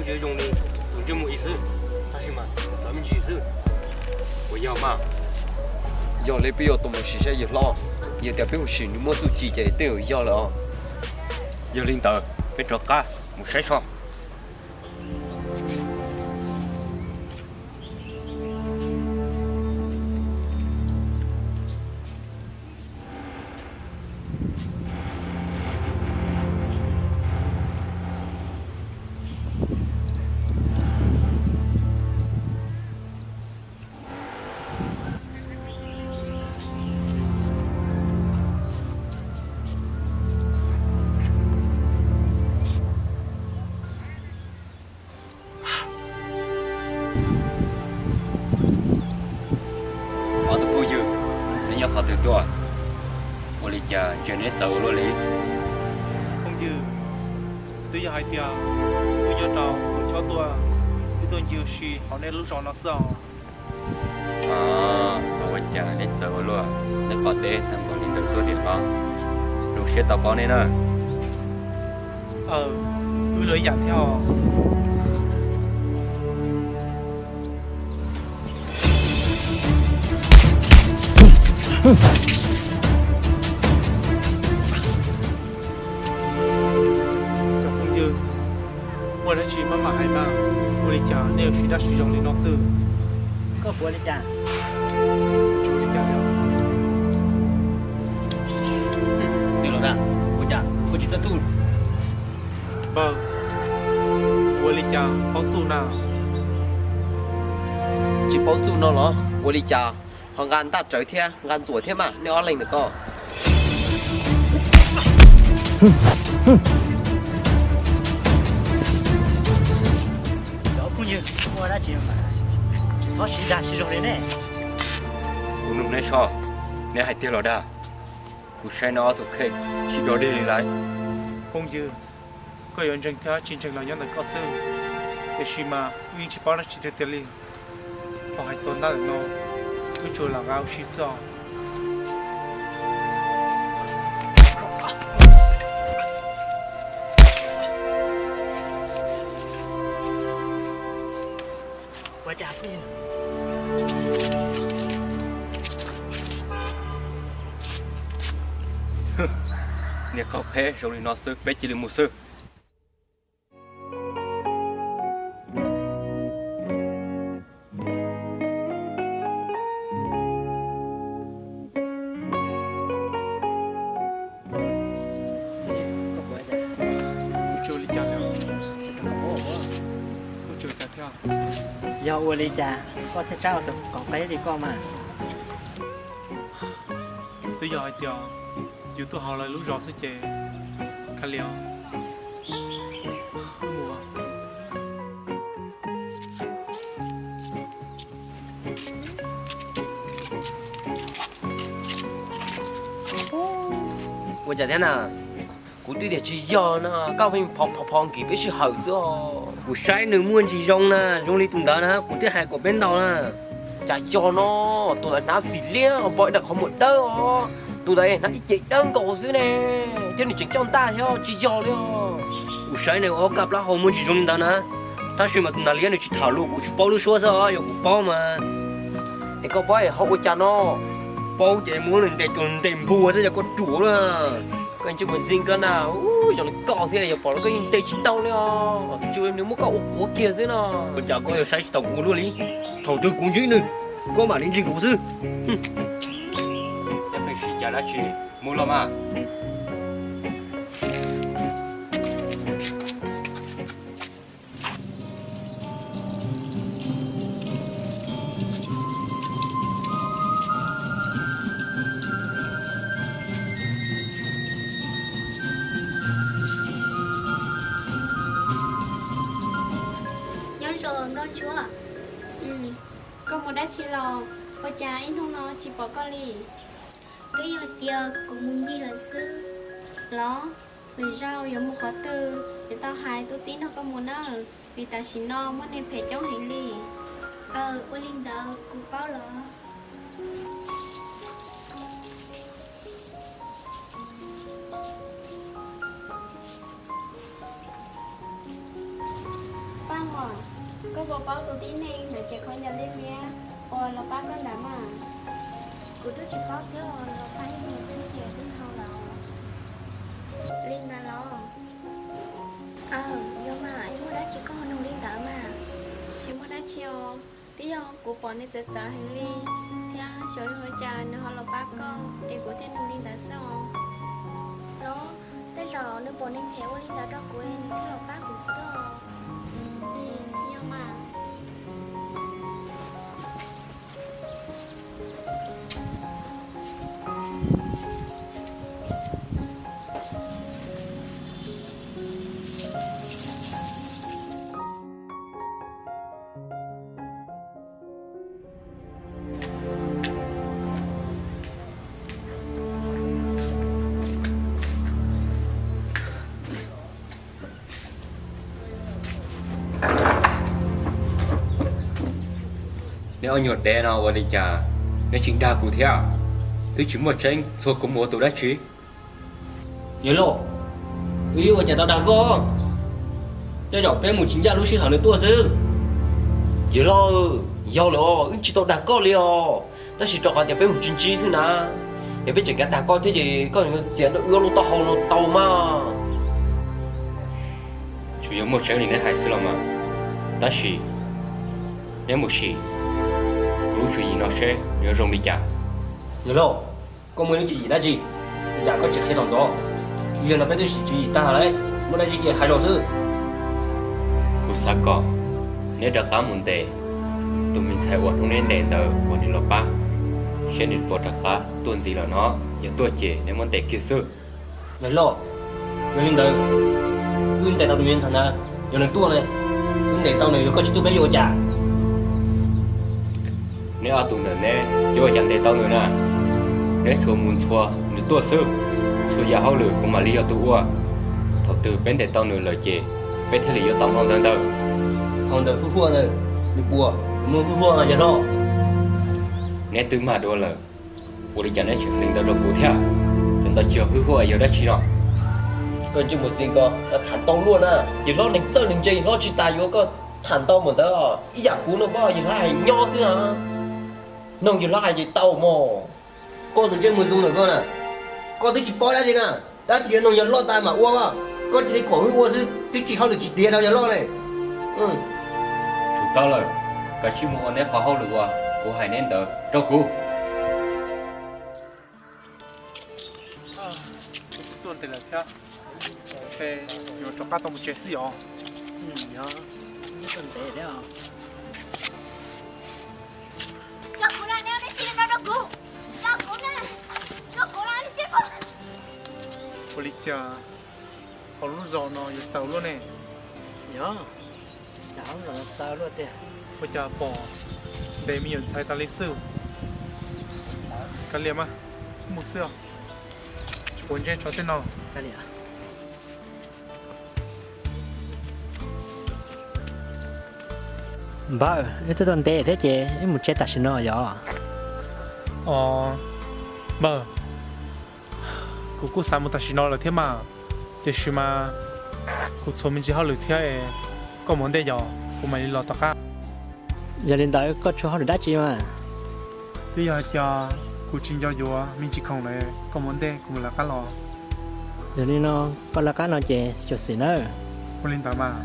Yuav zoo li tus ntsej muag ib xwb, tab sis mas txawv me ntsis xwb. Puas yog mas? Yog li peb yuav tau mus sim saib yawg hlob, yog tias peb mus sim nws muaj txuj ci ces tej zaum yog lawm os. Yog li ntawd peb rov qab mus saib seb. Ob tug phooj ywg, neb nyob qhov twg tuaj? Ua li cas ntsia neb txawv ua luaj li? Phooj ywg, twb yog hais tias wb nyob rau hauv chob tuaj, wb tuaj ncig ua si hauv nej lub zos no xwb os. Ua cas neb txawv ua luaj, neb qhov teb tag npaum li ntawd tuaj tiam no, zoo siab tau paub neb na. Aw, wb los ib yam thiab os. Cov phooj ywg, muaj dab tsi maj mam hais mas, ua li cas nej yuav siv dab siv zoo li no xwb? Koj puas ua li cas? Tsis ua li cas li. Twg los na? Ua cas koj tsis txawj txuj? Npawg, ua li cas paub txuj na? Tsis paub txuj no los ua li cas? Ho nqa ntaj tsawv thiab nqa ntxuam thiab mas nej ob leeg ntawm ko. Cov phooj ywg, muaj dab tsi mas tsis txhob siv dag siv zog li ne. Kuv nug neb seb, neb hais tiag los dag? Kuv saib neb ob tug kheej tsis dog dig li lawm. Phooj ywg, koj yuav ntseeg thiab tsis ntseeg los nyob ntawm koj xwb, tiam sis mas wb yeej tsis paub dab tsi tiag tiag li. Ho hais txog ntab ntawm no, wb tsuas lam nqa ua si xwb os. Ua cas phooj ywg? Niag qaug qheb zoo li no xwb peb cia li mus xwb. Yog ua li cas koj thiaj rab ua tus qaug qheb li koj mas? Twb yog hais tias yus tuaj hauv lawv lub zos xwb ces khav liam. Ua cas thiab na? Kuv twb tias tsis yog no, koj pheej phov phov phov nkim peb sij hawm xwb os. Kuv saib nws muaj ntsis zoo na, zoo li tus ntawd na, kuv thiaj hais kom peb ntaus na. Cas yog no, tus ntawd hnav xim liab npog ib daim qhov muag dawb os, tus ntawd hnav ib ce dawb nkaus xwb ne. Thiab nws tseem coj ntaj thiab, tsis yog li os. Kuv saib nws ob kaj plaub hau muaj ntsis zoo li ntawd na, tab sis mas tus ntawd liab nws tsis tham lus, kuv tsis paub lub suab xwb os, yog kuv paub mas. Es koj paub es ho ua cas no? Paub ces muab nws ntes tus ntes npua xwb yog koj ruam lawm. Koj ntsej muag zim koj na, zoo li koj xwb yog pom los koj yeej ntes tsis tau li os. Tsis nws muab koj ua quav kiag xwb no. Ua cas koj yuav saib tsis taus kuv ua luaj li? Thaum twg kuv ntsib nws, koj mam li ntseeg kuv xwb. Peb sib cav dab tsi, mus los mas. Nyob zoo nkauj ntsuab. Koj mus dab tsi los? Ua cas ib hnub no tsis pom koj li? Twb yog tias kuv mus ncig lawm xwb. Los, lwm zaus yuav mus qhov twg yuav tau hais tub txib nrog koj mus nawb, vim tam sim no muaj neeg phem coob heev li. Aw, ua li ntawd kuv paub los. Pab Puas paub tus tib neeg ntawd ces khaub ncaws liab liab uas los pab koj ntawd mas? Kuv twb tsis paub thiab, los pab ib mus xwb ces twb dhau lawm. Li ntawd los? Aw, yog mas, muaj dab tsi koj ho nug li ntawd mas? Tsis muaj dab tsi os, twb yog kuv pom nws txawv txawv heev li thiab xyov yog ua cas nws ho los pab koj es kuv thiaj nug li ntawd xwb os. Los, tej zaum nws pom nws niam ua li ntawd rau kuv es nws thiaj los pab kuv xwb os. Yog mas. Neb ob nyuag dev no ua li cas neb tseem dag kuv thiab? Twb tsis muaj tseeb, txhua kuv mus ua tus dab tsi? Yawg loj, wb yeej ua cas tau dag koj, tej zaum peb mus tsis ncaj lub sij hawm nws tuaj xwb. Yawg loj, yog lawm os, wb tsis tau dag koj li os, tab sis rau qhov tias peb mus tsis ntsib xwb na. Yog peb tseem kav dag koj thiab ces koj txiav wb lub taub hau no tau mas. Tsuas yog muaj tseeb li neb hais xwb los mas, tab sis neb mus sim kuv lub tswv yim no seb nws yuav zoo li cas. Yawg loj, koj muaj lub tswv yim dab tsi? Ua cas koj tsis qhia thaum ntxov? Yog no peb twb sim tswv yim tag lawm, muaj dab tsi ces hais los xwb. Kuv xav kom neb rov qab mus ntes tus me ntxhais uas hnub neb ntes ntawd uas nws los pab, seb nws puas rov qab tuaj ntxiv lawm no. Yog tuaj ces neb muab ntes kiag xwb. Yawg loj, yog li ntawd wb ntes tau tus me ntxhais ntawd, yog nws tuaj ne, wb ntes tau nws, yog koj tsis tuaj peb yuav ua cas? Neb ob tug ntawm neb yuav ua cas ntes tau nws na? Neb tsuas mus ntxhua nws tuaj xwb, txhua yam hauj lwm kuv mam li yog tus ua. Thaum twg peb ntes tau nws lawm ces peb thiaj li yuav tau npau ntawv ntawd. Phau ntawv hwj huaj ntawd, nws puas muaj hwj huaj yawg loj? Neb twb mag dua lawm, ua li cas neb tseem hais li ntawd rau kuv thiab? Cov ntawd tsis yog hwj huaj yog dab tsi no? Koj ntsej muag xis ko, tham ntau luaj na. Yawg hlob neeg txawj neeg ntse, hlob tsis tas yuav koj tham ntau mus ntawd. Ib yam kuv no mas yawg hlob hais nyob xwb na. Noog yawg hlob hais ces tau mog. Koj tus ntsej muag zoo lawm koj na, koj twb tsis paub dab tsi na. Tab sis yuav noog yawg loj tas mam ua, koj cia li kom wb ua xwb, twb tsis hauj lwm tsis tiav rau yawg loj ne. Tsum tau lawm, kav tsij mus ua neb qhov hauj lwm uas kuv hais neb ntawd rau kuv. Tuaj ntev lawm thiab, ntshe yuav rov qab tau mus tsev xwb yom. Ua li cas hauv lub zos no yuav txawv luaj ne? Ua cas pom ntes me nyuam ntxhais tas li xwb. Kav liam mas, mus xwb os, tsis quav ntsej tso tej no. Npawg, wb twb tuaj ntev thiab ces wb mus tsev tam sim no yom. Os, npawg, kuv kuj xav mus tam sim no lawm thiab mas, tiam sis mas kuv txhuav me ntsis hauj lwm thiab, koj mus ntej yom, kuv mam li los tom qab. Yog li ntawd koj tshuav hauj lwm dab tsi mas? Twb yog hais tias kuv tsis nco yuav me ntsis khoom lawm, koj mus ntej kuv mam lawv qab los. Yog li no koj lawv qab no ces xyuam xim nawb. Ua li ntawd mas.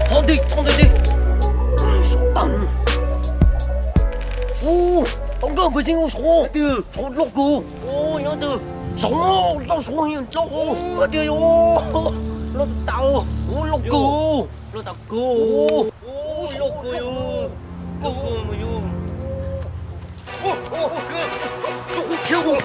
Txhob nteg, txhob nteg li. Ub, tau nkawj npawg Xeeb ua saud, saud loj kawg. Saud loj, saud loj, loj tas tas, loj kawg, loj tas kawg, loj kawg yus. Coj kuv khiav mus.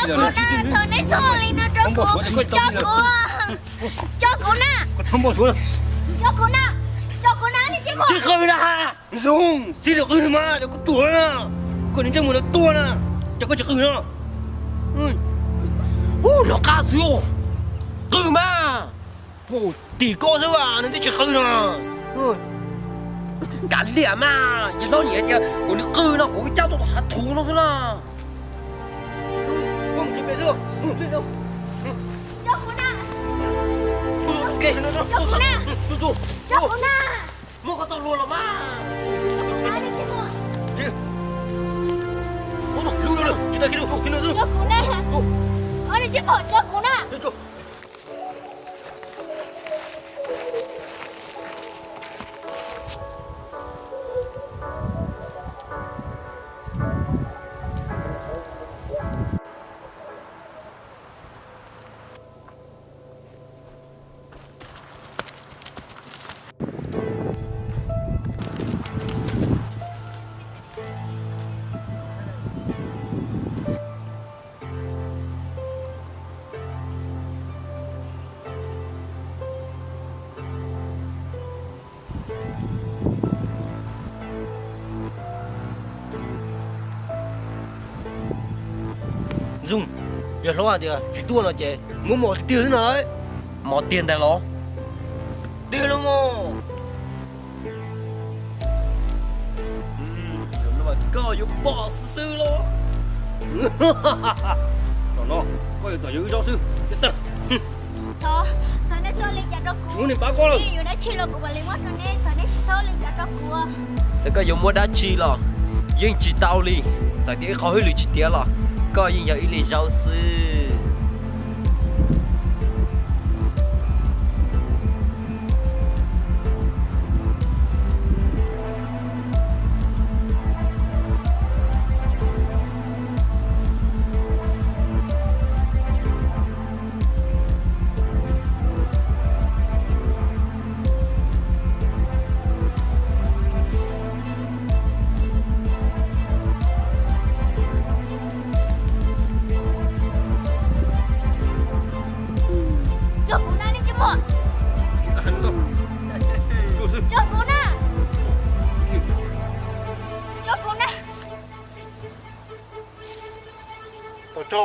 Thaum neb txhob li no rau kuv, tso kuv, tso kuv na, tso kuv na, tso kuv na, nej tsis muaj. Tsis qw na, zoo xib li qw no mas, kuv tuag na, koj niag ntsej muag no tuag na, cas koj tsis qw no. Ub, los qab xwb, qw mas. Tim koj xwb as, nws twb tsis qw no. Kav liam mas, yawg hlob niam hais tias kom nws qw no, kuv cab tuaj tom hav thuv no xwb na. Coj kuv na. Coj kuv na. Muab koj tau luag los mas. Coj kuv na. Coj kuv na. Zoo, yawg hlob hais tias tsis tuaj no ces muab mos tiag xwb na. Mos tiag ntag los? Tiag los mas. Koj yuav pom xwb xwb los. Tom no koj yuav txom yawg wb zaub xwb, tawg. Thov, thov nej txhob li cas rau kuv. Tsis muaj neeg pab koj lawm. Yuav dab tsi los kuv mam li muab rau nej, thov nej tsis txhob li cas rau kuv. Txawm koj yuav muab dab tsi los yeej tsis tau li, txawm tias ib qho hauj lwm tsis tiav los koj yeej yog ib li zaub xwb. Coj kuv na, nej tsis muaj. Coj kuv na. Coj kuv na. Tau tso.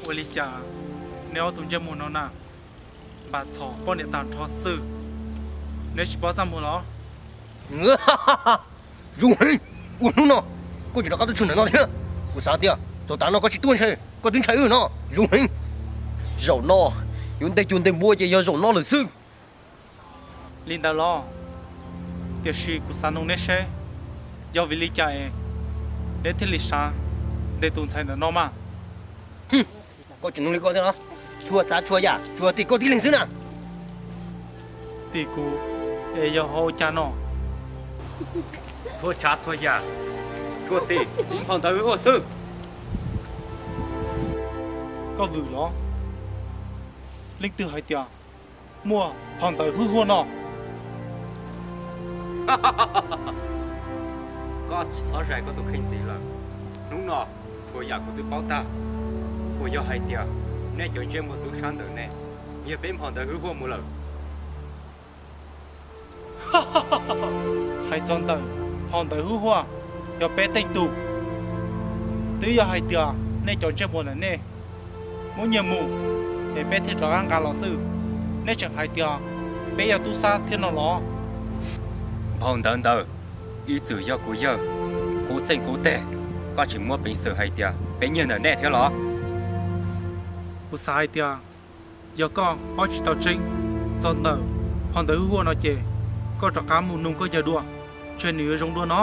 Ua li cas neb ob tug ntsej muag no na, npam txhom poj niam tag nrho xwb, neb tsis paub txaj muag los? Zoo heev, ua hnub no koj tseem rov qab tuaj tshwm ntawm no thiab. Kuv xav tias txog tav no koj tsis tuaj ntshe koj twb ntshai wb no. Zoo heev. Zaum no yuav ntes cuag ntes npua ces yog zaum no lawm xwb. Li ntawd los, tiam sis kuv xav nug neb seb, yog vim li cas es neb thiaj li xav ntes tus ntxhais ntawm no mas? Koj tseem nug li ko thiab los? Txhua tsav txhua yam tsuas tim koj tib leeg xwb na. Tim kuv es yog ho ua cas no? Txhua tsav txhua yam tsuas tim phau ntawv hwj huaj xwb. Koj vwm los? Leej twg hais tias muaj phau ntawv hwj huaj no? Koj tsis txhob zais koj tus kheej ntxiv lawm. Hnub no txhua yam kuv twb paub tag. Puas yog hais tias nej cov ntsej muag tub sab ntawm ne yog peb phau ntawv hwj huaj mus lawm? Hais txog ntawm phau ntawv hwj huaj yog peb teej tus. Twb yog hais tias nej cov ntsej muag ntawm nej muab nyiag mus es peb thiaj rov qab nqa los xwb. Nej tseem hais tias peb yog tub sab thiab no los? Phau ntawv ntawd ib txwm yog kuv yawg kuv txheej kuv teg, koj tseem muaj peev xwm hais tias peb nyiag ntawm nej thiab los? Kuv xav hais tias yog koj paub tsis tau tseeb txog ntawm phau ntawv hwj huaj no ces koj rov qab mus nug koj yawg dua, ntshe nws yuav zoo dua no.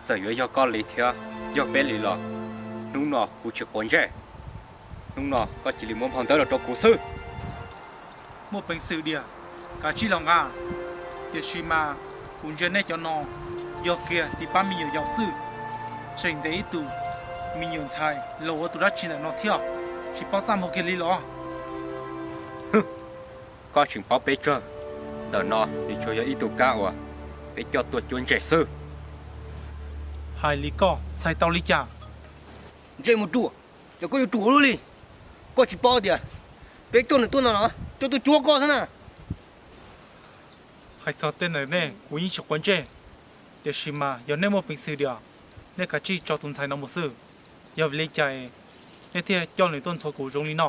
Txawm yuav yog koj li thiab yog peb li los, hnub no kuv tsis quav ntsej. Hnub no koj cia li muab phau ntawv los rau kuv xwb. Muaj peev xwm diam, kav tsij los nqa. Tiam sis mas kuv ntsia nej cov no yog kiag tib pab me nyuam yaus xwb, tseem ntes ib tug me nyuam ntxhais los ua tus dab tsi ntawm no thiab, tsis paub txaj muag kiag li los? Koj tseem paub peb tsawg? Ntawm no nws tsuas yog ib tug kab uas peb coj tuaj cuab ntses xwb. Hais li koj txhais tau li cas? Ntsej muag ruam, cas koj yuav ruam ua luaj li? Koj tsis paub tias peb coj nws tuaj no los coj tuaj cuab koj xwb na. Hais txog tej ntawm nej kuv yeej tsis quav ntsej, tiam sis mas yog nej muaj peev xwm diam, nej kav tsij tso tus ntxhais no mus xwb. Yog vim li cas nej thiaj coj nws tuaj ntxhua kuv zoo li no?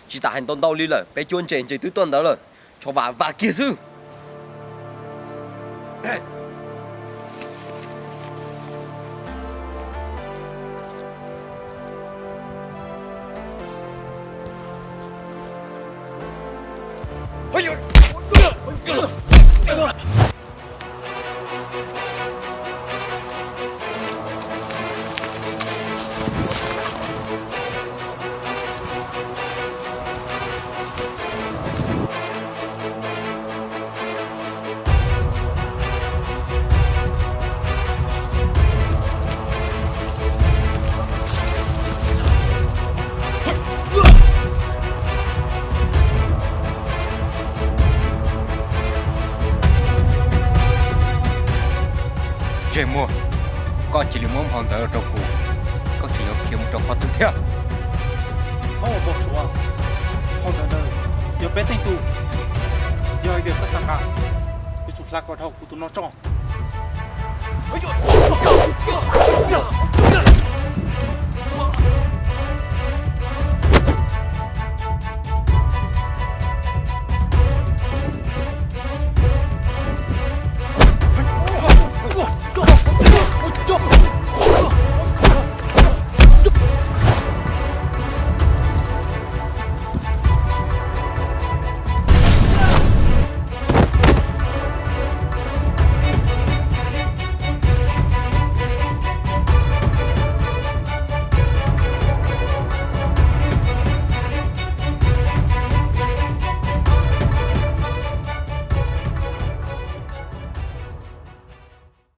Tsis tas hais ntau ntau li lawm, peb cuab ntses ntses twb tuaj ntawd lawm, tsho vam vam kiag xwb. Ntsej muag, koj cia li muab phau ntawv rau kuv, koj tseem yuav khiav mus rau qhov twg thiab? Txhob ua npau suav, phau ntawv ntawd yog peb teej tus. Yog hais tias koj xav nqa, yuav tsum hla kom dhau kuv tus no tso.